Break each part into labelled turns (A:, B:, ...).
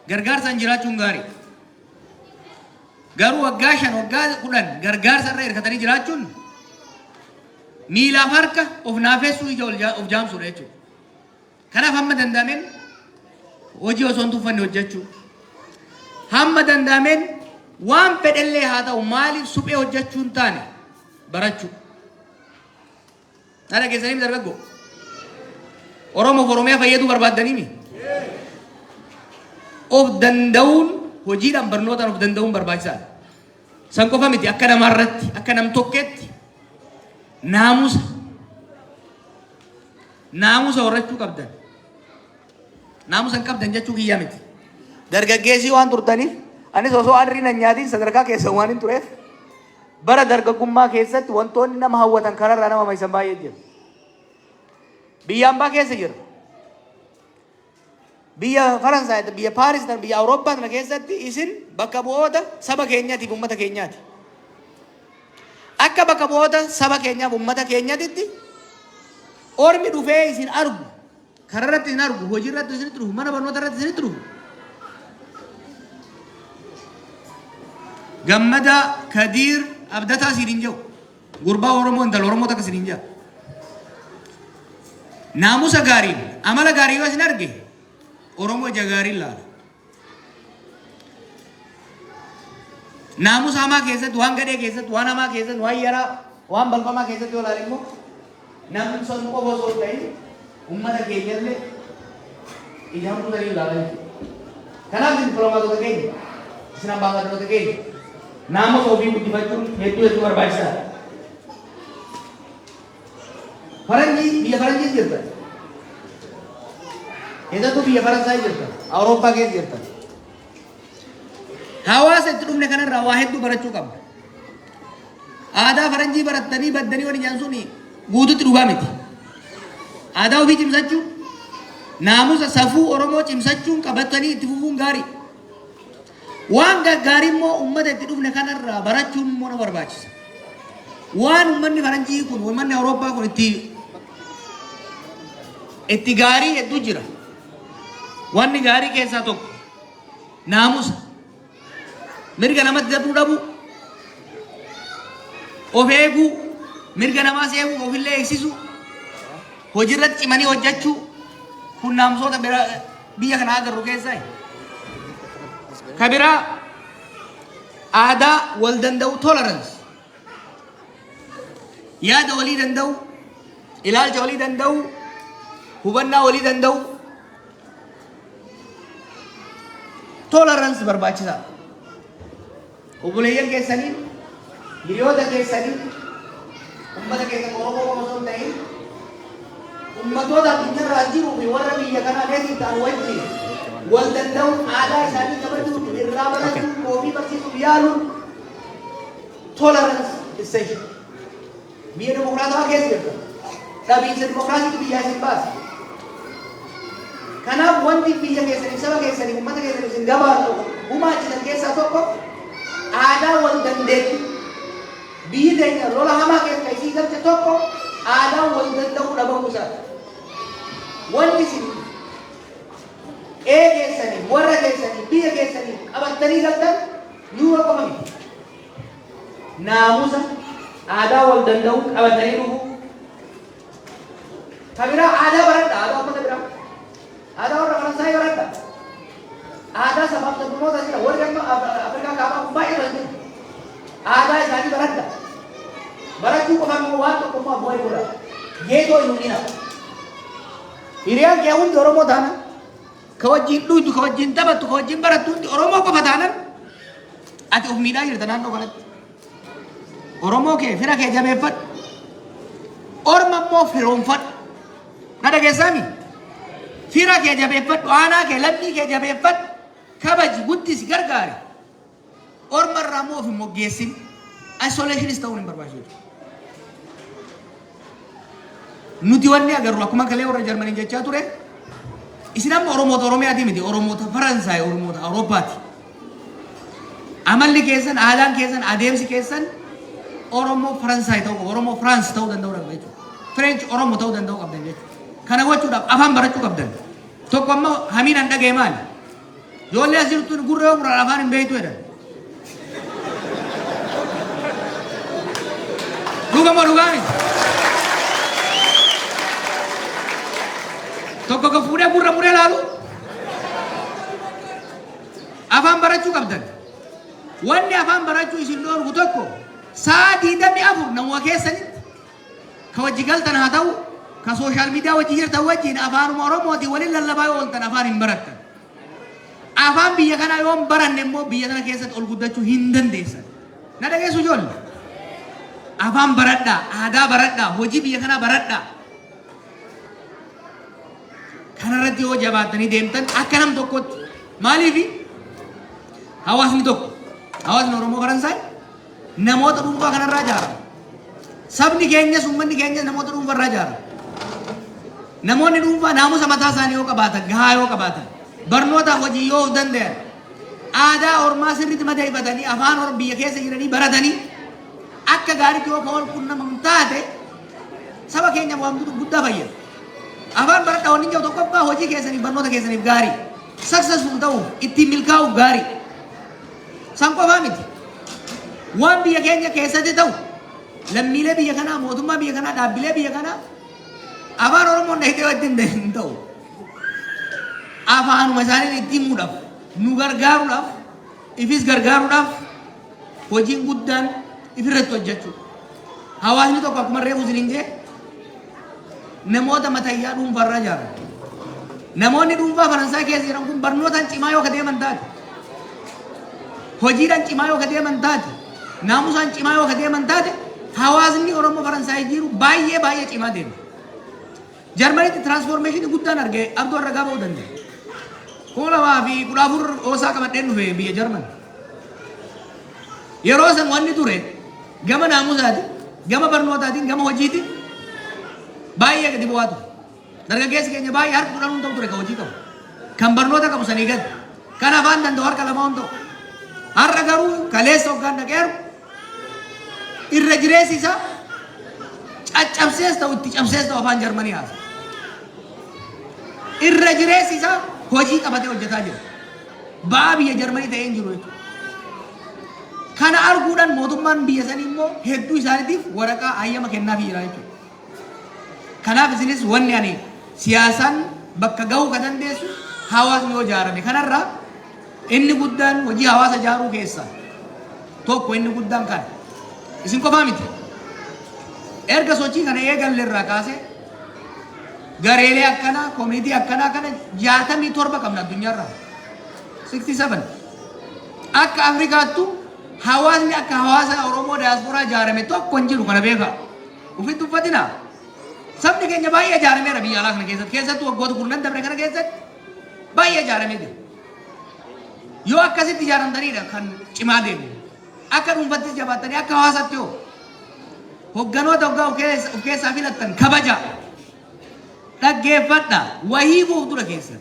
A: Gargaarsaan jiraachuun gaarii. Garuu waggaa 5, waggaa 10 gargaarsa irra hirkatanii jiraachuun miilaaf harka of naafessuu ija of jaamsuudha jechuudha. Kanaaf hamma danda'ameen hojii osoo hin tuffanne hojjechuu. Hamma danda'ameen waan fedhellee haa ta'u maaliif suphee hojjechuu hin taane barachuu. Na dhageessanii dargaggoo? Oromoof Oromiyaa fayyaduu barbaaddanii mi? Of danda'uun hojiidhaan barnootaan of danda'uun barbaachisaadha. San qofa miti akka namaarratti akka nam tokkeetti naamusa naamusa horachuu qabdan. Naamusa hin qabdan jechuu kiyyaa miti. Dargaggeessii waan turtaniif anis osoo arrii nan nyaatiin sadarkaa keessan waan hin tureef Bara dargaggummaa keessatti wantoonni nama hawwatan kararraa nama maysan baay'ee jira. Biyya ambaa keessa jira. Biyya Faransaay, biyya Paaris, biyya Awurooppaa kana keessatti isin bakka bu'oota saba keenyaatiif uummata keenyaati. Akka bakka bu'oota saba keenyaaf uummata keenyatitti ormi dhufee isin argu, kararratti isin argu, hojii irratti isinitti dhufu, mana barnoota irratti isinitti dhufu. Gammadaa, Kadiir, Abdataa siin hin jedhu. Gurbaa Oromoo intala Oromoo takka siin hin jedhu. Naamusa gaariin, amala gaarii yoo isin arge, Oromoo ija gaariin laala. Naamusa hamaa keessatti, waan gadhee keessatti, waan hamaa keessatti, waan yaraa, waan balfamaa keessatti yoo ilaale immoo namni sun qofa osoo hin ta'in uummata keenyallee ija hamtuu sanii ilaala jechuudha. Kanaaf isin dippiloomaatota keenya, isin ambaasaadarota keenya naamusa ofii guddifachuun hedduu hedduu barbaachisaadha. Faranjii biyya faranjii jirta. Keessattuu biyya Faransaay jirta. Awurooppaa keessa jirta. Hawaasa itti dhufne kanarraa waa hedduu barachuu qabna. Aadaa faranjii barattanii baddanii wani jedhan suni guututti dhugaa miti. Aadaa ofii cimsachuu, naamusa safuu Oromoo cimsachuun qabatanii itti fufuun gaarii. Waan gaggaarii immoo uummata itti dhufne kanarraa barachuun immoo na barbaachisa. Waan uummanni faranjii kun, uummanni Awurooppaa kun itti itti gaarii hedduu jira. Wanni gaarii keessaa tokko naamusa. Mirga namatti darbuu dhabuu. Of eeguu, mirga namaas eeguu, ofillee eegsisuu, hojiirratti cimanii hojjechuu kun naamusoota bira biyya kana agarru keessaa. Ka biraa aadaa wal danda'u tolerance. Yaada walii danda'u, ilaalcha walii danda'u, hubannaa walii danda'u. Tolerance barbaachisaadha. Obboleeyyan keessaniin, hiriyoota keessaniin, ummata keessan Oromoo qofa osoo hin ta'in, ummatoota addunyaarraa jiruu fi warra biyya kanaa native ta'an wajjin wal danda'uun aadaa isaanii kabajuun irraa barachuun ofii barsiisuuf yaaluun tolerance essential. Biyya dimokiraatawaa keessa jirta. Dhabiinsa dimokiraasiitu biyyaa isin baasa. Kanaaf wanti biyya keessaniif, saba keessaniif, uummata keessaniif isin gabaatu gumaachitan keessaa tokko aadaa wal dandeettii. Biyyi teenya lola hamaa keessa isii galche tokko aadaa wal danda'uu dhabamuu isaati. Wanti isin qe'ee keessaniif, warra keessaniif, biyya keessaniif qabattanii galtan yuuroo qofa miti. Naamusa, aadaa wal danda'uu qabatanii dhufuu. Ka biraa aadaa baradha, aadaa uummata biraa. Aadaa warra Faransaayii baradha. Aadaa sabaaf sablammoota jira. Warri amma Afrikaa kaabaa kun baay'ee baratanii. Aadaa isaanii baradha. Barachuu qofa immoo waan tokko immoo abboo godha. Geetoo hin uumina. Hiriyaan kee hundi Oromoo taana. Ka wajjin dhuydu, ka wajjin taphattu, ka wajjin barattu hundi Oromoo qofa taanan ati of miidhaa jirta naannoo kanatti. Oromoo kee fira kee jabeeffadhu. Orma immoo firoomfadhu. Na dhageessaami? Fira kee jabeeffadhu, aanaa kee, lammii kee jabeeffadhu, kabaji, guddisi, gargaari. Orma irraa immoo of hin moggeessin. Isolationis ta'uun hin barbaachisu. Nuti wanni agarru akkuma kalee warra Jarmanii jechaa ture isin amma Oromoota Oromiyaati miti Oromoota Faransaay Oromoota Awurooppaati. Amalli keessan, aadaan keessan, adeemsi keessan Oromoo Faransaay ta'uu qaba. Oromoo Firaans ta'uu danda'uu qabda jechuudha. French Oromoo ta'uu danda'uu qabdan jechuudha. Kana gochuudhaaf afaan barachuu qabdan. Tokko amma hamiin an dhagaye maali? Ijoollee as jirtuun gurra yoo muran afaan hin beektu jedhan. Dhuga moo dhugaa miti? Tokko ka fuudhee gurra muree laalu afaan barachuu qabdan. Wanni afaan barachuu isin dhoorgu tokko sa'a 24 namuma keessanitti ka wajji galtan haa ta'u, ka social media wajji jirtan wajjin afaanuma Oromootiin waliin lallabaa yoo ooltan afaan hin barattan. Afaan biyya kanaa yoo hin baranne immoo biyya kana keessatti ol guddachuu hin dandeessan. Na dhageessu ijoollee? Afaan baradhaa, aadaa baradhaa, hojii biyya kanaa baradhaa. Kanarratti yoo jabaattanii deemtan akka nam tokkotti maaliifi hawaasni tokko hawaasni Oromoo Faransaay namoota dhuunfaa kanarraa ijaarama. Sabni keenyas uummanni keenyas namoota dhuunfarraa ijaarama. Namoonni dhuunfaa naamusa mataa isaanii yoo qabaatan, gahaa yoo qabaatan, barnootaaf hojii yoo of danda'an, aadaa ormaa sirriitti madeeffatanii afaan orma biyya keessa jiranii baratanii akka gaariitti yoo kan wal quunnaman taate saba keenyaaf waan guddaa fayyada. Afaan baradhaa wanni jedhu tokkoffaa hojii keessaniif barnoota keessaniif gaarii. Successful ta'uuf ittiin milkaa'uuf gaarii. San qofaa miti. Waan biyya keenya keessatti ta'u lammiilee biyya kanaa, mootummaa biyya kanaa, dhaabbilee biyya kanaa afaan Oromoon dhahitee wajjin hin ta'u. Afaanuma isaaniin itti himuudhaaf, nu gargaaruudhaaf, ifis gargaaruudhaaf hojiin guddaan ifirratti hojjechuudha. Hawaasni tokko akkuma reefu isiniin jee namoota matayyaa dhuunfaarraa ijaarama. Namoonni dhuunfaa Faransaay keessa jiran kun barnootaan cimaa yoo ka deeman taate, hojiidhaan cimaa yoo ka deeman taate, naamusaan cimaa yoo ka deeman taate, hawaasni Oromoo Faransaay jiru baay'ee baay'ee cimaa deema. Jarmanitti transformation guddaan arge abduu ragaa ba'uu danda'a. 2014 oosaa qabadheen dhufe biyya Jarman. Yeroo san wanni ture gama naamusaatiin, gama barnootaatiin, gama hojiitiin baay'ee gadi bu'aa ture. Dargaggeessi keenya baay'ee harka 10 ta'u ture kan hojii qabu. Kan barnoota qabu sanii gadi. Kan afaan danda'u harka 2 ta'u. Har'a garuu kaleessa hoggaan dhaqeeru irra jireessi isaa caccabsees ta'u itti cabsees ta'u afaan Jarmanii haasa. Irra jireessi isaa hojii qabatee hojjetaa jira. Ba'aa biyya Jarmanii ta'ee hin jiru jechuudha. Kana arguudhaan mootummaan biyya sanii immoo hedduu isaaniitiif waraqaa hayyama kennaafii jira jechuudha. Kanaaf isinis wanni ani siyaasaan bakka gahuu ka dandeessu hawaasni yoo ijaarame kanarraa inni guddaan hojii hawaasa ijaaruu keessaa tokko inni guddaan kana. Isin qofaa miti. Erga sochii kana eegalle irraa kaasee gareelee akkanaa, community akkanaa kana 67 qabna addunyaarraa. 67. Akka Afrikaattu hawaasni akka hawaasa Oromoo diyaasporaa ijaarame tokko hin jiru kana beekaa. Ofitti uffatinaa. Sabni keenya baay'ee ijaarameera biyya alaa kana keessatti. Keessattuu waggoota kurnan dabre kana keessatti baay'ee ijaaramee jira. Yoo akkasitti ijaaramtaniidha kan cimaa deemu. Akka dhuunfattis jabaattanii akka hawaasaatti hoo hogganoota hoggaa of keessaa filattan kabaja. Dhaggeeffadha. Wahii buuf dura keessan.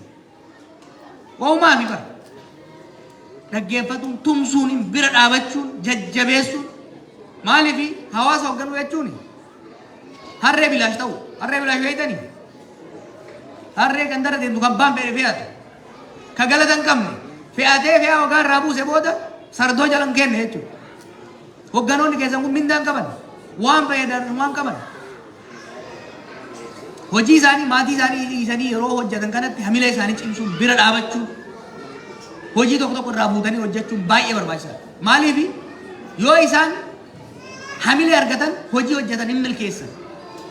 A: Wahumaa fi bara. Dhaggeeffatuun, tumsuun, bira dhaabachuun, jajjabeessuun. Maaliif hawaasa hoogganuu jechuun harree bilaash ta'u. Harree bilaash beektanii? Harree gandara deemtu kan baan fedhe fe'atu. Ka galata hin qabne fe'atee fe'aa hoggaa irraa buuse booda sardoo jala hin kenne jechuudha. Hogganoonni keessan kun mindaa hin qaban. Waan fayyadan waan qaban. Hojii isaanii maatii isaanii dhiisanii yeroo hojjetan kanatti hamilee isaanii cimsuun bira dhaabachuun hojii tokko tokko irraa buutanii hojjechuun baay'ee barbaachisaadha. Maaliif yoo isaan hamilee argatan hojii hojjetan hin milkeessan.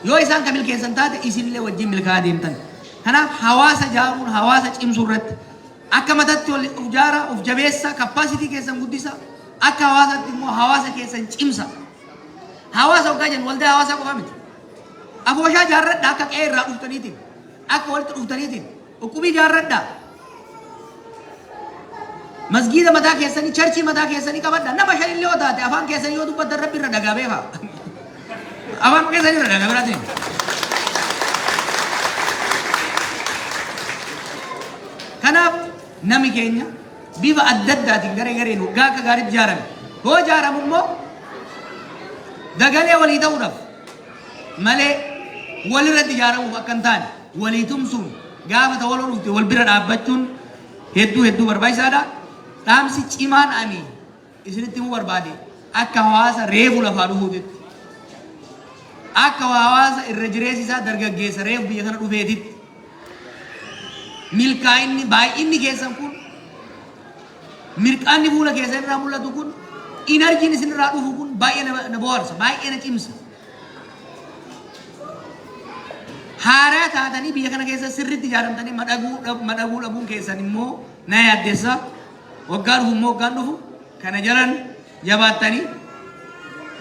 A: Yoo isaan kan milkeessan taate isinillee wajjin milkaa'aa deemtan. Kanaaf hawaasa ijaaruun hawaasa cimsuu irratti akka matatti ol of ijaaraa, of jabeessaa, capacity keessan guddisaa, akka hawaasaatti immoo hawaasa keessan cimsa. Hawaasa hoggaa jennu waldaa hawaasaa qofa miti. Afooshaa ijaarradhaa akka qe'ee irraa dhuftaniitiin, akka walitti dhuftaniitiin, uqqubii ijaarradhaa. Masgiida mataa keessanii, church mataa keessanii qabadhaa. Nama shanillee yoo taate afaan keessanii yoo dubbattan rabbi irra dhagaa beekaa. Afaan keessanii irra dhagaa biraatiin. Kanaaf nami keenya bifa adda addaatiin garee gareen waggaa akka gaariitti ijaarame. Yoo ijaaramu immoo dagalee walii ta'uudhaaf malee walirratti ijaaramuuf akka hin taane walii tumsuun gaafa ta'u wal dhufte wal bira dhaabbachuun hedduu hedduu barbaachisaadha. Dhaamsi cimaan ani isinitti himuu barbaade akka hawaasa reefu lafaa dhufuutitti, akka hawaasa irra jireessi isaa dargaggeessa reefu biyya kana dhufeetitti, milkaa'inni baay'inni keessan kun, mirqaanni fuula keessan irraa mul'atu kun, inarjiin isin irraa dhufu kun baay'ee na bohaarsa, baay'ee na cimsa. Haaraa taatanii biyya kana keessa sirriitti ijaaramtanii madhaguu dhabuun keessan immoo na yaaddessa. Waggaa dhufu immoo waggaan dhufu kana jalan jabaattanii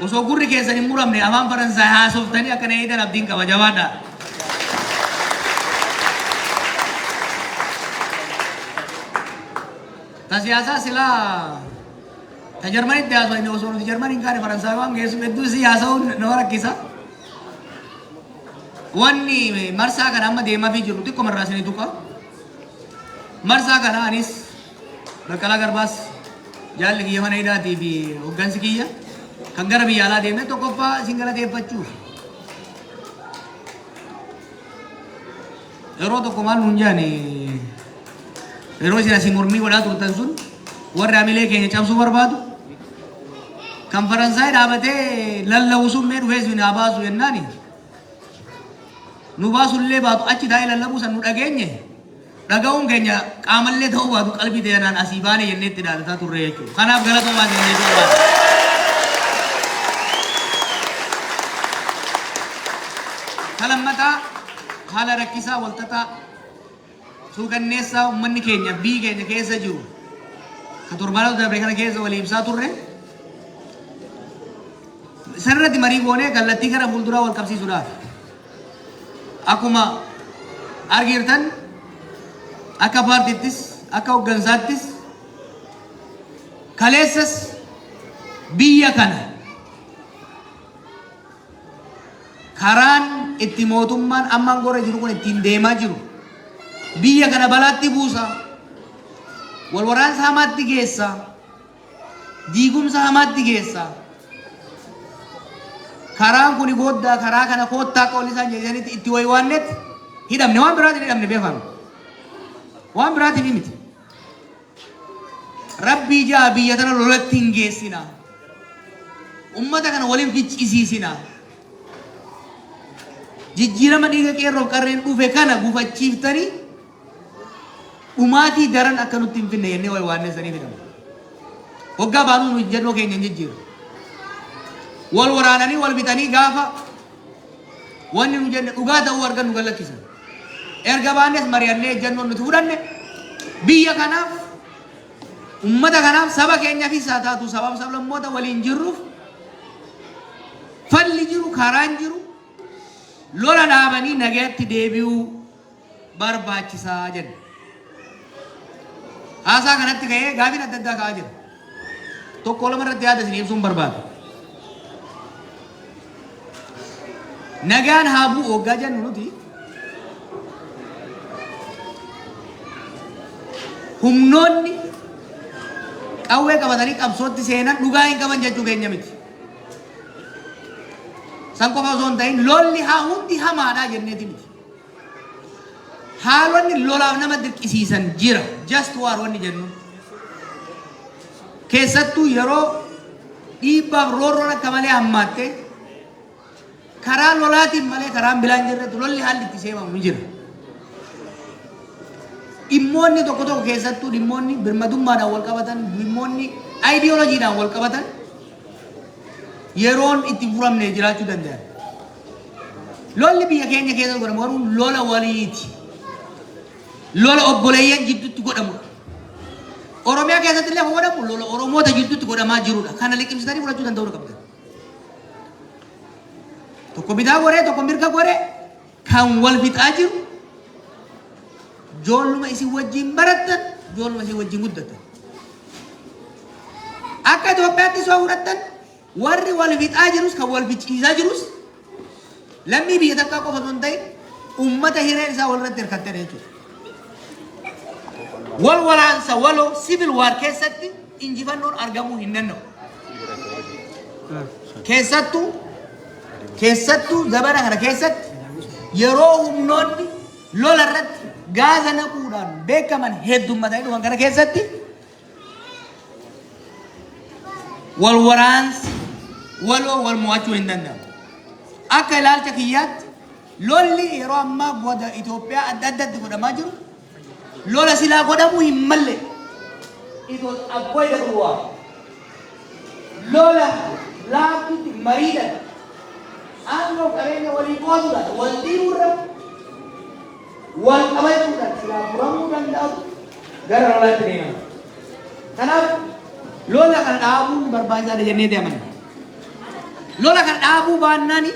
A: osoo gurri keessan hin muramne afaan Faransaay haasoftanii akka na eegan abdiin qaba, jabaadhaa. Ta siyaasaa silaa ta Jarmanitti haasofne, osoo nuti Jarmanii hin kaane Faransaay waan geessu hedduu isii haasa'uun nama rakkisa. Wanni marsaa kana amma deemaafii jiru xiqqoo marraa isinii tuqa. Marsaa kana anis, Baqqalaa Garbaas, jaalli kiyya mana hidhaatii fi hoggansi kiyya kan gara biyya alaa deemne tokkoffaa isin galateeffachuuf. Yeroo tokko maal nuun jedhani, yeroo isin asii mormii godhaa turtan sun, warri hamilee keenya cabsuu barbaadu kan Faransaay dhaabatee lallabu sun mee dhufee isin haa baasu jennaani, nu baasullee baatu achi taa'ee lallabuu san nu dhageenye, dhaga'uun keenya qaamallee ta'uu baatu qalbii ta'e asii baane jennee itti dhaadataa turre jechuudha. Kanaaf galatoomaa isin jechuu barbaada. Ka lammataa, haala rakkisaa, walxaxaa, suukanneessaa uummanni keenya biyyi keenya keessa jiru ka torbaanota darbe kana keessa walii ibsaa turre sanirratti marii goonee kallattii gara fuulduraa wal qabsiisuudhaaf. Akkuma argitan, akka paartiittis akka hooggansaattis kaleessas biyya kana karaan itti mootummaan amma aangoo jiru kun ittiin deemaa jiru biyya kana balaatti buusa, wal waraansa hamaatti geessa, diigumsa hamaatti geessa. Karaan kuni gooddaa karaa kana koottaa akka walli isaan jedhanitti itti waywaannetti hidhamne. Waan biraatiin hidhamne beekame, waan biraatiin miti. Rabbii jaa biyya tana lolatti hin geessina, ummata kana waliin ficcisiisina, jijjiirama dhiiga qeerroof qarreen dhufe kana gufachiiftanii dhumaatii daran akka nutti hin finne jennee waywaannee saniif hidhamne. Hoggaa baanuu nu ejjennoo keenya hin jijjiirre. Wal waraananii wal bitanii gaafa wanni nu jenne dhugaa ta'uu argan nu gallakkisan. Erga baannes mari'annee ejjennoon nuti fudhanne biyya kanaaf, ummata kanaaf, saba keenyaafis haa taatu sabaaf sablammoota waliin jirruuf falli jiru, karaan jiru lola dhaabanii nagayatti deebi'uu barbaachisaa jenna. Haasaa kanatti ka'ee gaafiin adda addaa ka'aa jira. Tokko lama irratti yaada isin ibsuun barbaada. Nagaan haa bu'u waggaa jennu, nuti humnoonni qawwee qabatanii qabsootti seenan dhugaa hin qaban jechuu keenya miti. San qofa osoo hin ta'in lolli haa hundi hamaadha jenneeti miti. Haalonni lolaaf nama dirqisiisan jira. Just war wanni jennu. Keessattuu yeroo dhiibbaaf roorroon akka malee hammaatte, karaa lolaatiin malee karaan bilaan jirretti lolli haalli itti seemamu ni jira. Dhimmoonni tokko tokko, keessattuu dhimmoonni birmadummaadhaan wal qabatan, dhimmoonni ayidiyooloojiidhaan wal qabatan yeroon itti furamne jiraachuu danda'an. Lolli biyya keenya keessa godhamu garuu lola waliiti. Lola obboleeyyan jidduutti godhamudha. Oromiyaa keessatti illee kan godhamu lola Oromoota jidduutti godhamaa jirudha. Kana liqimsitanii fudhachuu danda'uu qabdan. Tokko bitaa goree, tokko mirga goree kan wal fixaa jiru joolluma isin wajjin barattan, joolluma isin wajjin guddattan. Akka Itoophiyaatti soo fudhattan, warri wal fixaa jirus kan wal ficcisiisaa jirus lammii biyya takkaa qofa osoo hin ta'in ummata hireen isaa walirratti hirkattedha jechuudha. Wal waraansa waloo, civil war keessatti injifannoon argamuu hin danda'u. Keessattuu zamana kana keessatti yeroo humnoonni lola irratti gaaza naquudhaan beekaman heddummatanii dhufan kana keessatti wal waraansi waloo wal mo'achuu hin danda'amu. Akka ilaalcha kiyyaatti lolli yeroo ammaa goda Itoophiyaa adda addatti godhamaa jiru lola silaa godhamuu hin malle. It was avoidable war. Lola laaftutti mariidhaan aangoo qabeenya walii qooduudhaan wal dhiibuurra wal qabachuudhaan silaa furamuu danda'u gara lolaatti deemama. Kanaaf lola kana dhaabuun barbaachisaadha jennee amanna. Lola kana dhaabuu baannaani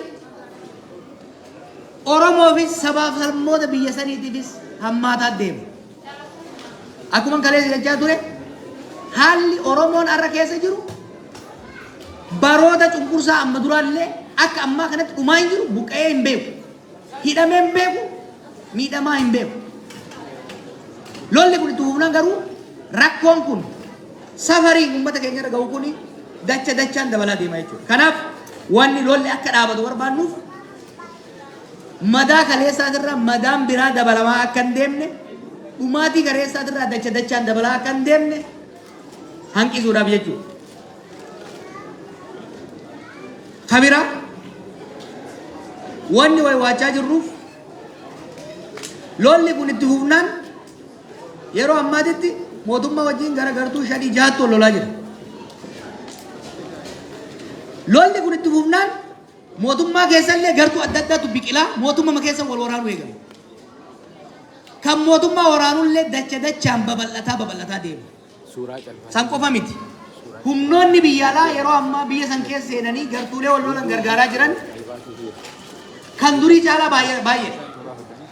A: Oromoofis sabaaf sablammoota biyya saniitiifis hammaataa deema. Akkuma kaleessa jechaa ture, haalli Oromoon har'a keessa jiru baroota cunqursaa amma duraallee akka ammaa kanatti dhumaa hin jiru, buqqa'ee hin beeku. Hidhamee hin beeku, miidhamaa hin beeku. Lolli kun itti fufnaan garuu rakkoon kun safarii uummata keenya irra ga'u kun dacha dachaan dabalaa deema jechuudha. Kanaaf wanni lolli akka dhaabatu barbaannuuf madaa kaleessaatirraa madaan biraa dabalamaa akka hin deemne, dhumaatii kaleessaatirraa dacha dachaan dabalaa akka hin deemne hanqisuudhaaf jechuudha. Ka biraa wanni waywaachaa jirruuf lolli kun itti fufnaan yeroo ammaatitti mootummaa wajjin gara gartuu shanii jahattu wal lolaa jira. Lolli kun itti fufnaan mootummaa keessallee gartuu adda addaatu biqilaa mootummaa keessa wal waraanuu eegala. Kan mootummaa waraanullee dacha dachaan babal'ataa babal'ataa deema. San qofa miti. Humnoonni biyya alaa yeroo ammaa biyya san keessa seenanii gartuulee wal lolan gargaaraa jiran kan durii caalaa baay'ee baay'eedha.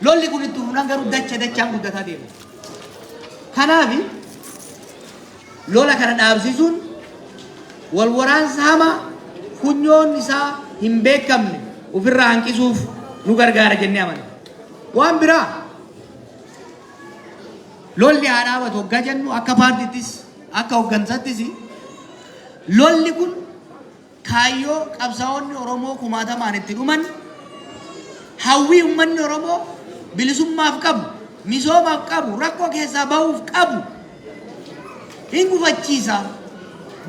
A: Lolli kun itti fufnaan garuu dacha dachaan guddataa deema. Kanaaf lola kana dhaabsisuun wal waraansa hamaa funyoon isaa hin beekamne ofirraa hanqisuuf nu gargaara jennee amanna. Waan biraa, lolli haa dhaabatu hoggaa jennu, akka paartiittis akka hoggansattis, lolli kun kaayyoo qabsaa'onni Oromoo kumaatamaan itti dhuman, hawwii uummanni Oromoo bilisummaaf qabu, misoomaaf qabu, rakkoo keessaa bahuuf qabu hin gufachiisa.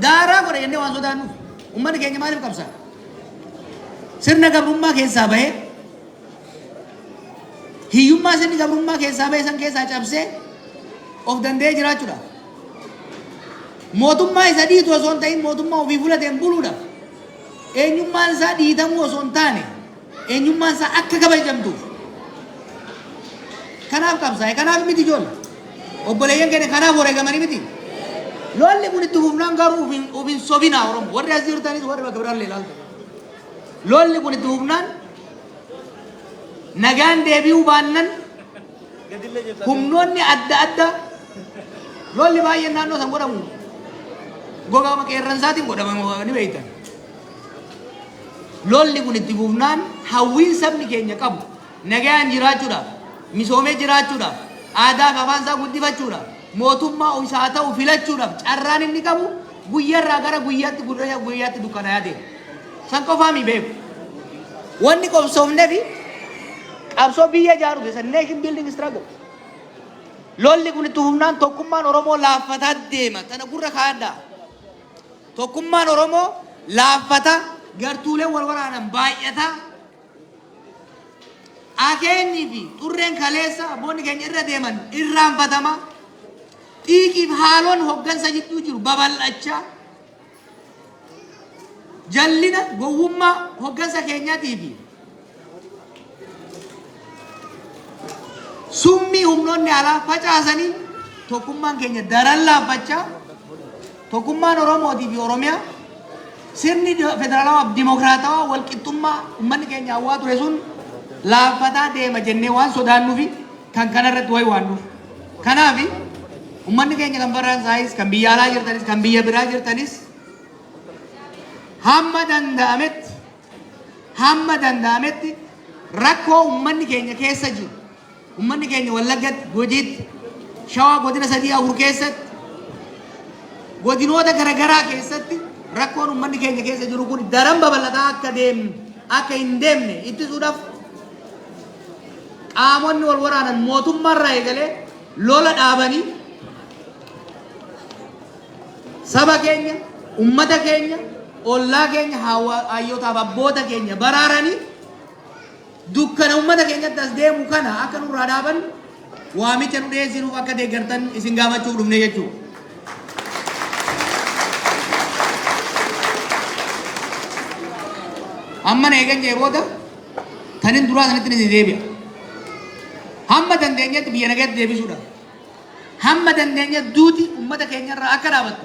A: Daaraa godha jennee waan sodaannuuf. Uummanni keenya maaliif qabsaa? Sirna gabrummaa keessaa bahee, hiyyummaa sirni gabrummaa keessaa bahe san keessaa cabsee of danda'ee jiraachuudha. Mootummaa isa dhiitu osoo hin ta'in mootummaa ofii fulateen buluudha. Eenyummaan isaa dhiitamuu osoo hin taane eenyummaan isaa akka kabajamtuuf. Kanaaf qabsaa'e, kanaaf miti ijoollee. Obboleeyyan keenya kanaaf wareegamanii miti. Lolli kun itti fufnaan garuu of hin sobinaa Oromoo. Warri as jirtanis, warri bakka biraallee ilaaltan. Lolli kun itti fufnaan, nagaan deebi'uu baannan, humnoonni adda addaa, lolli baay'een naannoo san godhamu gogaa qeerransaatiin godhama ni beektan. Lolli kun itti fufnaan hawwiin sabni keenya qabu nagaan jiraachuudhaaf, misoomee jiraachuudhaaf, aadaa fi afaan isaa guddifachuudhaaf, mootummaa isaa ta'u filachuudhaaf carraan inni qabu guyyaarraa gara guyyaatti guyyaa guyyaatti dukkanaa'aa deema. San qofaa mi beeku. Wanni qabsoofnee fi qabsoo biyya ijaaru keessa, nation building struggle. Lolli kun itti fufnaan tokkummaan Oromoo laaffataa deema. Tana gurra kaa'adhaa. Tokkummaan Oromoo laaffataa, gartuuleen wal waraanan baay'ataa. Akeenyii fi xurreen kaleessa abboonni keenya irra deeman irraanfatama. Xiiqiif haaloon hoggansa jidduu jiru babal'achaa. Jallina gowwummaa hoggansa keenyaatii fi summii humnoonni alaa facaasanii tokkummaan keenya daran laaffachaa, tokkummaan Oromootii fi Oromiyaa, sirni federaalawaa fi dimokiraatawaa walqixxummaa uummanni keenya hawwaa ture sun laaffataa deema jennee waan sodaannuufi kan kanarratti wayi waannuuf. Kanaaf uummanni keenya kan Faransaayis, kan biyya alaa jirtanis, kan biyya biraa jirtanis, hamma danda'ametti rakkoo uummanni keenya keessa jiru, uummanni keenya Wallaggatti, Gujiitti, Shawaa godina sadii afur keessatti, godinoota garaagaraa keessatti rakkoon uummanni keenya keessa jiru kun daran babal'ataa akka deemnu akka hin deemne ittisuudhaaf Qaamonni wal waraanan mootummaarraa eegalee lola dhaabanii saba keenya, ummata keenya, ollaa keenya, hayyootaaf abboota keenya baraaranii dukkana ummata keenyatti as deemu kana akka nurraa dhaaban waamicha nu dhiyeessinuuf akka deeggartan isin gaafachuuf dhufne jechuudha. Amma na eegan jee booda tanin duraa sanitti ni deebi'a. Hamma dandeenyetti biyya nagaatti deebisuudhaaf. Hamma dandeenyetti duuti ummata keenyarraa akka dhaabattu.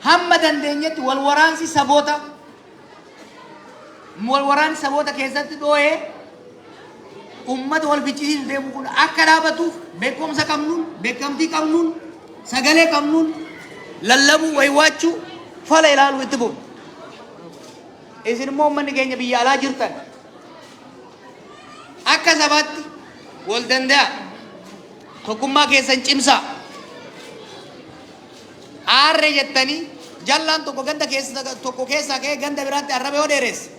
A: Hamma dandeenyetti wal waraansi saboota wal waraansi saboota keessatti dhoo'ee ummata wal ficcisiisu deemu kun akka dhaabatuuf beekumsa qabnuun, beekamtii qabnuun, sagalee qabnuun lallabuu, waywaachuu, fala ilaaluu itti fufu. Isin immoo uummanni keenya biyya alaa jirtan akka sabaatti wal danda'a. Tokkummaa keessan cimsaa. Aarree jettanii jallaan tokko ganda keessa tokko keessaa ka'ee ganda biraatti arraba yoo dheeresse.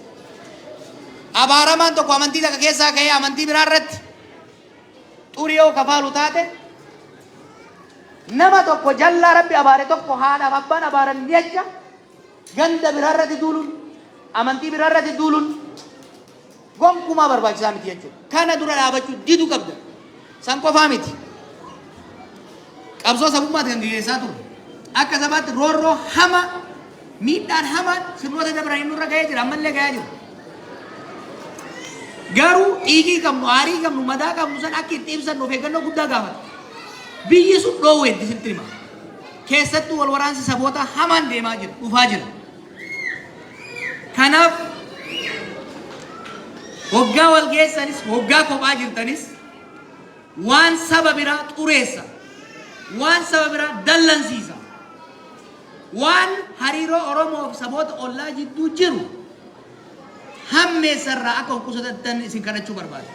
A: Abaaramaan tokko amantii takka keessaa ka'ee amantii biraa irratti xurii yoo kafaalu taate, nama tokko jallaa Rabbi abaare tokko haadhaaf abbaan abaaran jecha ganda biraa irratti duuluun, amantii biraa irratti duuluun gonkumaa barbaachisaa miti jechuudha. Kana dura dhaabachuu didu qabda. San qofaa miti. Qabsoo sabummaati kan gaggeessaa turre. Akka sabaatti roorroo hama, miidhaan hamaan sirnoota dabranii nurra ga'ee jira, ammallee ga'aa jira. Garuu dhiigii qabnu, aarii qabnu, madaa qabnu san akka itti ibsannu of eeggannoo guddaa gaafata. Biyyi sun dhoowweetti sitti hima. Keessattuu wal waraansi saboota hamaan deemaa jira, dhufaa jira. Kanaaf hoggaa wal geessanis, hoggaa kophaa jirtanis, waan saba biraa xureessa, waan saba biraa dallansiisa, waan hariiroo Oromoo fi saboota ollaa jidduu jiru hammeessarraa akka of qusatattan isin kadhachuu barbaada.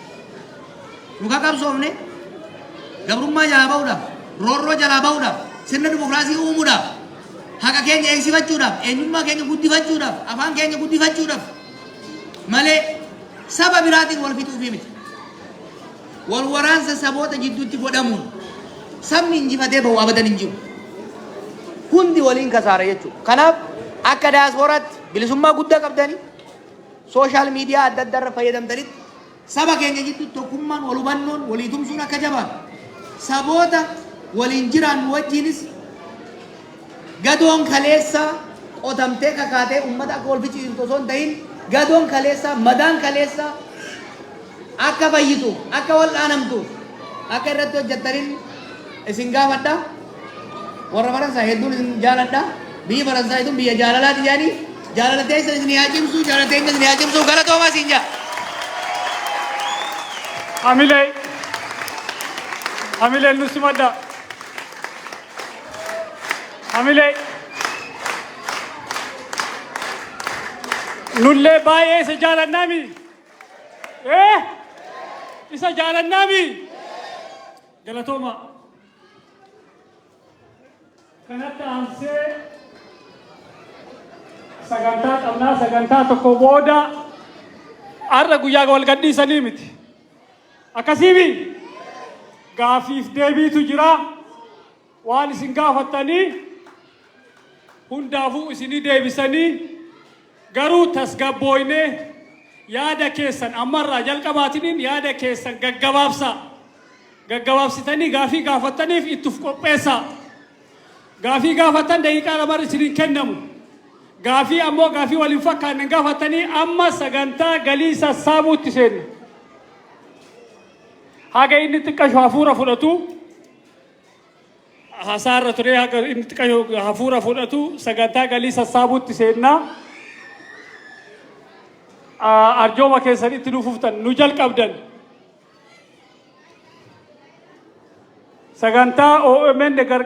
A: Nu ka qabsoofne gabrummaa jalaa ba'uudhaaf, roorroo jalaa ba'uudhaaf, sirna dimokiraasii uumuudhaaf, haqa keenya eegsifachuudhaaf, eenyummaa keenya guddifachuudhaaf, afaan keenya guddifachuudhaaf malee saba biraatiin wal fixuufii miti. Wal waraansa saboota jidduutti godhamuun sabni injifatee bahu abadan hin jiru. Hundi waliin kasaara jechuudha. Kanaaf akka daasporaatti bilisummaa guddaa qabdanii social media adda addaa irra fayyadamtanitti saba keenya jidduutti tokkummaan, wal hubannoon, walii tumsuun akka jabaatu, saboota waliin jiraannu wajjiinis gadoon kaleessaa qotamtee kakaatee uummata akka wal ficcisiiftu osoo hin ta'in, gadoon kaleessaa, madaan kaleessaa akka fayyituuf, akka wal'aanamtuuf akka irratti hojjettaniin isin gaafadha. Warra Faransaay hedduun isin jaaladha. Biyyi Faransaay tun biyya jaalalaati jedhanii, jaalala teessan isin haa cimsu, jaalala teenya isin haa cimsu, galatoomaa isin jaa.
B: Hamilee. Hamileen nu simadha. Hamilee. Nullee baay'ee isa jaalannaami. Eh? Isa jaalannaami. Galatooma. Kanatti aansee sagantaa qabnaa. Sagantaa tokko booda har'a guyyaa wal gadhiisanii miti. Akkasiimi gaafiif deebiitu jira. Waan isin gaafattanii hundaafuu isinii deebisanii, garuu tasgabbooynee yaada keessan ammarraa jalqabaatiniin yaada keessan gaggabaabsaa. Gaggabaabsitanii gaafii gaafattaniif ittuf qopheessaa. Gaafii gaafattan daqiiqaa lamarra isiniin kennamu. Gaafii ammoo gaafii waliin fakkaanne gaafattanii amma sagantaa galii sassaabuutti seenna. Haga inni xiqqashu hafuura fudhatu, hasaarra ture, haga inni xiqqashu hafuura fudhatu sagantaa galii sassaabuutti seenna. Arjooma keessan itti nu fuftan nu jalqabdan. Sagantaa OMN gargaar.